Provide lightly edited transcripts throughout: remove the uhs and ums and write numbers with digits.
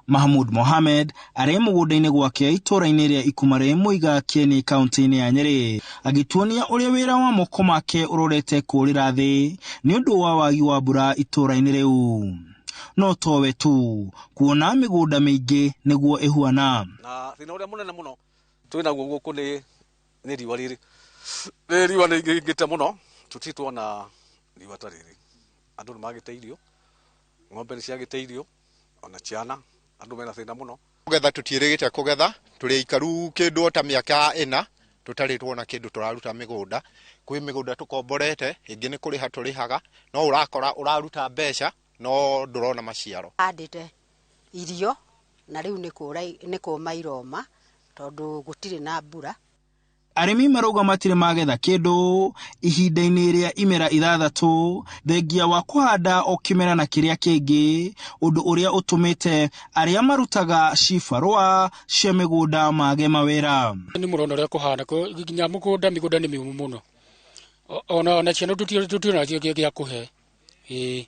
Mahmud Mohamed arĩ mũgũnda-inĩ gwake itũũra-inĩ rĩa Ikumarĩ Mũiga Kieni kaunti-inĩ ya Nyĩrĩ agĩtuonia ũrĩa wĩra wa moko make ũrorete kũũrĩra thĩ nĩ ũndũ wa wagi wa mbura itũũra-inĩ rĩu. No towe tu kuona mĩgũnda mĩingĩ nĩguo ĩhuana. Na thĩna ũrĩa mũnene mũno twĩ naguo gũkũ nĩ riũa rĩrĩ. Rĩrĩ riũa nĩ rĩingĩte mũno, tũtirĩ tuona riũa ta rĩrĩ. Andũ nĩ magĩte irio, ng'ombe nĩ ciagĩte irio, ona ciana, andũ mena thĩna mũno. Kũgetha tũtiĩrĩgĩte kũgetha, tũrĩ aikaru kĩndũ o ta mĩaka ĩna, tũtarĩ tuona kĩndũ tũraruta mĩgũnda. Kwĩ mĩgũnda tũkomborete, ĩngĩ nĩ kũrĩha tũrĩhaga, no ũrakora ũraruta mbeca, no ndũrona maciaro. Handĩte irio na rĩu nĩ kũma iroma tondũ gũtirĩ na mbura. Arĩmi marauga matirĩ magetha kĩndũ ihinda-inĩ rĩa imera 6 thengia wa kũhanda o kĩmera na kĩrĩa kĩngĩ, ũndũ ũrĩa ũtũmĩte arĩa marutaga cibarũa cia mĩgũnda mage mawĩra. Nĩ mũrona ũrĩa kũhana, nginya mũgũnda, mĩgũnda nĩ mĩũmũ mũno. Ona ciana tũtirĩ nacio gĩa kũhe. Ĩĩ.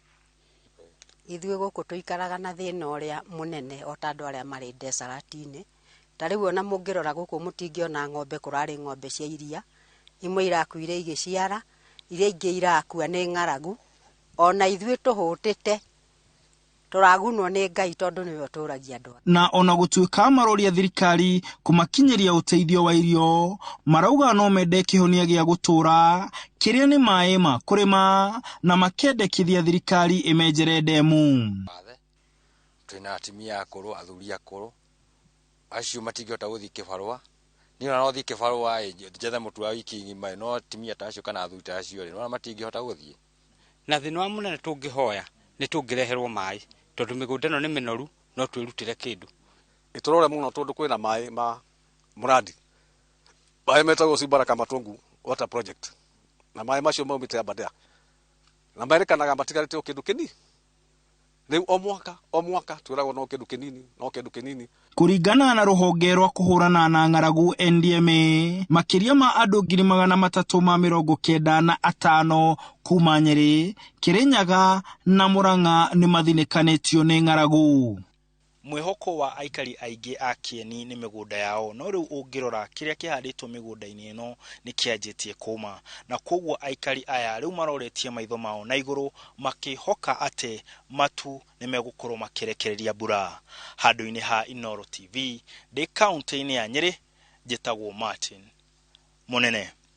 Ithuĩ gũkũ tũikaraga na thĩna ũrĩa mũnene o ta andũ arĩa marĩ ndecarati-inĩ. Ta rĩu ona mũngĩrora gũkũ mũtingĩona ng'ombe, kũrarĩ ng'ombe cia iria, imwe irakuire igĩciara, iria ingĩ irakua nĩ ng'aragu. Ona ithuĩ tũhũtĩte, tũragunwo nĩ Ngai tondũ nĩwe ũtũragia andũ. Na ona gũtuĩka maroria thirikari kũmakinyĩria ũteithio wa irio, marauga no mende kĩhonia gĩa gũtũũra kĩrĩa nĩ maĩ ma kũrĩma na makendekithia thirikari ĩmenjere ndemu. Twĩna atumia akũrũ, athuri akũrũ, acio matingĩhota gũthiĩ kĩbarũa. Niĩ ona no thiĩ kĩbarũa ĩ, njethe mũtu wa wiki ng'ima, no atumia ta acio kana athuri ta acio rĩ, nĩwona matingĩhota gũthiĩ. Na thĩna wa mũnene tũngĩhoya nĩ tũngĩreherwo maĩ, tondũ mĩgũnda ĩno nĩ mĩnoru, no twĩrutĩre kĩndũ. Ĩtũrore mũno tondũ kwĩna maĩ ma mũrandi, maĩ metagwo Simbaraka Matungu Water Project, na maĩ macio maumĩte Aberdare, na merĩkanaga matigarĩte o kĩndũ kĩnini. Rĩu o mwaka, o mwaka twĩragwo no kĩndũ kĩnini, no kĩndũ kĩnini. Kũringana na rũhonge rwa kũhũrana na ng'aragu NDMA, makĩria ma andũ 395,000 kuma Nyĩrĩ, Kĩrĩnyaga na Mũrang'a nĩ mathinĩkanĩtio nĩ ng'aragu. Mwĩhoko wa aikari aingĩ a Kieni nĩ mĩgũnda yao, no rĩu ũngĩrora kĩrĩa kĩhandĩtwo mĩgũnda-inĩ ĩno nĩ kĩanjĩtie kũma, na koguo aikari aya rĩu maroretie maitho mao na igũrũ makĩhoka atĩ matu nĩ megũkorwo makĩrekereria mbura. Handũ-inĩ ha Inooro TV, ndĩ kaunti-inĩ ya Nyĩrĩ, njĩtagwo Martin Mũnene.